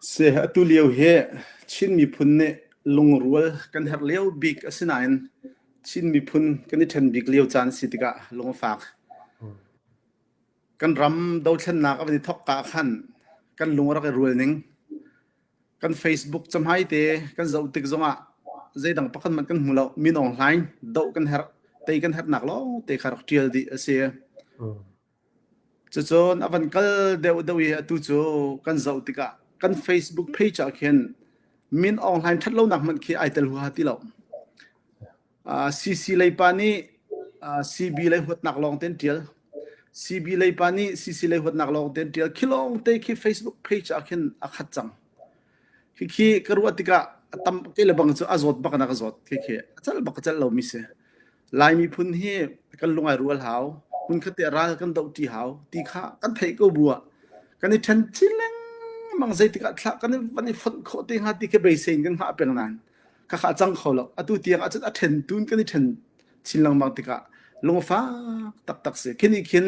Seh atu lio hi Chin miphun nih lungrual kan herh lio bik a si nain Chin miphun kan i ṭhen bik lio caan a si tikah lung a fak. Kan ram dothlennak a van i thawk ka ah khan kan lung a rak i rual ning. Kan Facebook cahmai te kan zoh tik zongah zeidang pakhat hmanh kan hmu lo. Min Aung Hlaing doh kan herh, tei kan herhnak lawng te kha rak ṭial dih a si. Cucun a van kal deuhdeuh i atu cu kan zoh tikah kan Facebook page ah khin Min Aung Hlaing ṭhat lonak hmanh khi ai tel huaha ti lo. CC lei pa nih CB lei huatnak lawng te an ṭial. CB lei pa nih CC lei huatnak lawng te an ṭial. Khi lawng te khi Facebook page ah khin a khat cang. Khikhi ka ruah tikah a tam te le bang cu a zawt bak in a ka zawt. Khikhi a celh bak a celh lomi si. Lai miphun hi kan lung ai rual hau, hmunkhat te ral kan doh ṭi hau ti kha kan theih ko bu ah kan i ṭhen chin lengmang zeitik ah thlah kan i van i fonh khawh te hnga ti khi beisei in kan hngah peng nain khakha a cang kho lo. Atu tiang ahcun a ṭhen tun kan i ṭhen chin lengmang tikah lungfak taktak si. Khi nih khin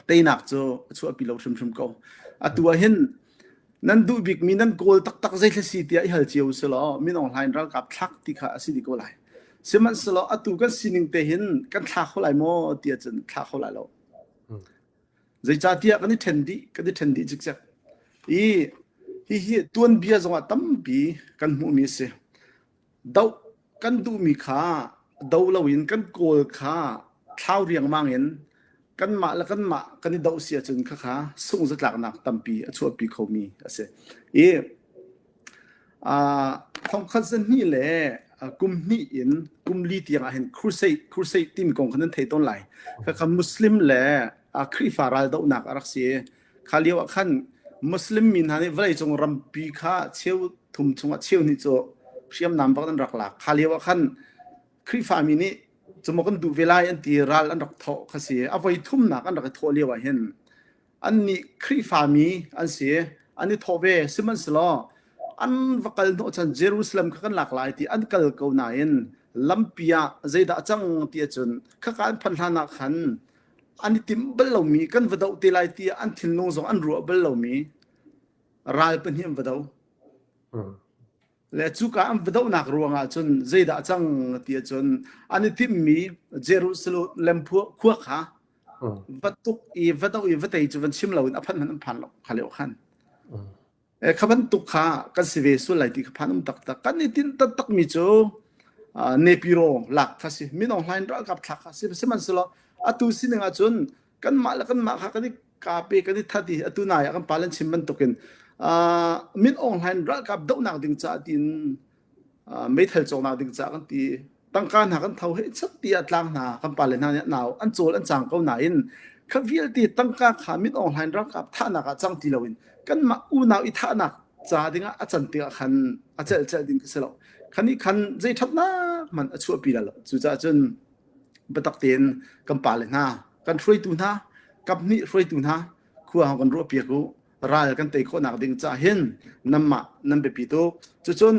teinak cu a chuahpi lo hrimhrim ko. Atu ah hin nan duh bikmi nan kawl taktak zeithla si tiah i hal cio si law Min Aung Hlaing ralkap thlak ti kha a si dih ko lai. Sihmanhsehlaw atu kan sining te hin kan thla kho lai maw ti ahcun thla kho lai lo. Zeicahtiah kan i ṭhen dih, kan i ṭhen dih cikcek. I hihi tuanbia zongah tampi kan hmuhmi a si. Doh kan duhmi kha do loin kan kawl kha thlau riangmang in kanmah le kanmah kan i doh si ahcun khakha sungzatlaknak tampi a chuahpi khomi a si. I thongkhat zahnih le kum hnih in kum li tiang ah hin crusade crusade timi kong kha nan thei tawn lai. Khakha Muslim le Khrihfa ral dohnak a rak si. Kha lio ah khan Muslim mi hna nih vawleicung rampi kha cheu thum chungah cheu hnih cu hriamnam bak an rak lak. Kha lio ah khan Khrihfami nih cumaw kan duh ve lai an ti ral an rak thawh kha si. A voi thumnak an rak i thawh lio ah hin annih Khrihfami an si an i thawh ve sihmanhsehlaw an va kal hnawh chan Jerusalem kha kan lak lai ti an kal ko nain lampi ah zeidah a cang ti ahcun khaka an phanh hlan ah khan an i timh bal lomi kan va doh te lai tiah an thinlung zong an ruah bal lomi ral pahnih an va do. Le cuka an va dohnak ruangah cun zeidah cang ti ahcun an i timhmi Jerusalem khua kha va tuk i va doh i va tei cu van chim loin a phanh hmanh an phan lo kha lio khan. Kha bantuk kha kan si ve sual lai ti kha phan um taktak. Kan i tinh taktakmi cu Nepiro lak kha si. Min Aung Hlaing ralkap thlak kha si. Sihmanhsehlaw atu sining ahcun kanmah le kanmah kha kan i kape kan i that i atu nai ah kan pa le an chim bantukin Min Aung Hlaing ralkap dohnak ding caah tiin meithal cawknak ding caah kan ti tangka hna kan tho hei chat ti ah tlang hna kan pale hna nih nau an cawl an cang ko nain kha vialte tangka kha Min Aung Hlaing ralkap thahnak ah cang ti loin kanmah unau i thahnak ca dingah a can tikah khan a celh celh ding ka si lo khani khan zei thatnak man a chuahpi la lo cucaah cun biatak tein kan pale hna kan hruaitu hna kaphnih hruaitu hna khua kan ruah piak u ral kan tei khawhnak ding ca hin nanmah nan biapi tuk cucun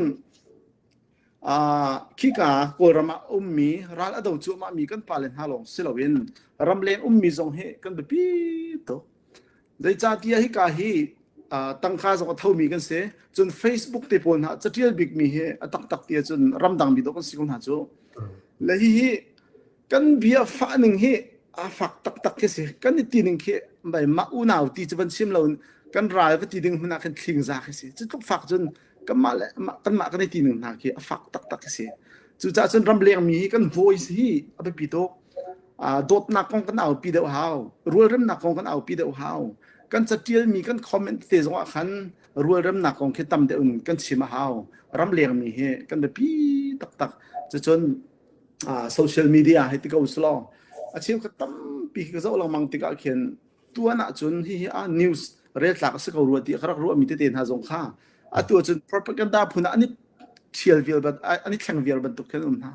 khika Kawlram ah ummi ral a do cuahmah mi kan pale hna lawng si loin ramleng ummi zong hi kan biapi tuk zeicahtiah hika hi tangka zong a thomi kan si cun Facebook te pawl hna catial bikmi hi a taktak ti ahcun ramdang mi dawh kan si ko hna cu le hihi kan bia fah ning hi a fak taktak khi si kan i ti ning khi bai mah unau ti cu van chim lo kan ral va ti ding hmun ah khin thling za khi si cu tluk fak cun kanmah le kanmah kan i ti ning hna khi a fak taktak khi si cucaah cun ramleng mi hi kan voice hi a biapi tuk dawtnak kong kan aupi deuh hau rualremnak kong kan aupi deuh hau kan catial mi kan comment te zong ah khan rualremnak kong khi tam deuh in kan chim a hau ramleng mi hi kan biapi taktak cucun social media hei ti ko usulaw a cheukhat tampi ka zoh lengmang tikah khin tuan ahcun hihi a news rel tlak a si ko rua ti ka rak ruahmi tete hna zong kha atu ahcun propaganda phun ah an i thial vial ban an i thleng vial bantuk khin um hna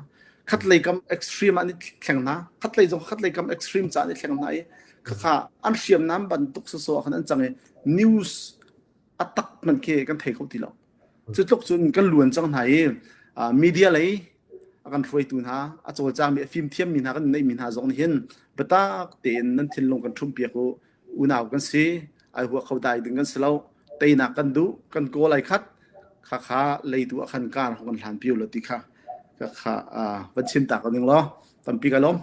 khatlei kam extreme an i thleng hna khatlei zong khatlei kam extreme ca an i thleng hna i khakha an hriamnam bantuk soso ah khan an cang i news a tak man khi kan thei kho ti lo Cu tluk cun kan luan cang hna i media lei a kan hruaitu hna, a cawlcangmi, a fimthiammi hna kan neihmi hna zong nih hin biatak tein nan thinlung kan ṭhumpiak u. Unau kan si, ai hua kho dai ding kan si lo. Teinak kan duh, kan goal ai khat. Kha kha leitu ah khan kar kan hlan piu lo ti kha ka kha van chim ta ko ning law tampi ka lawm.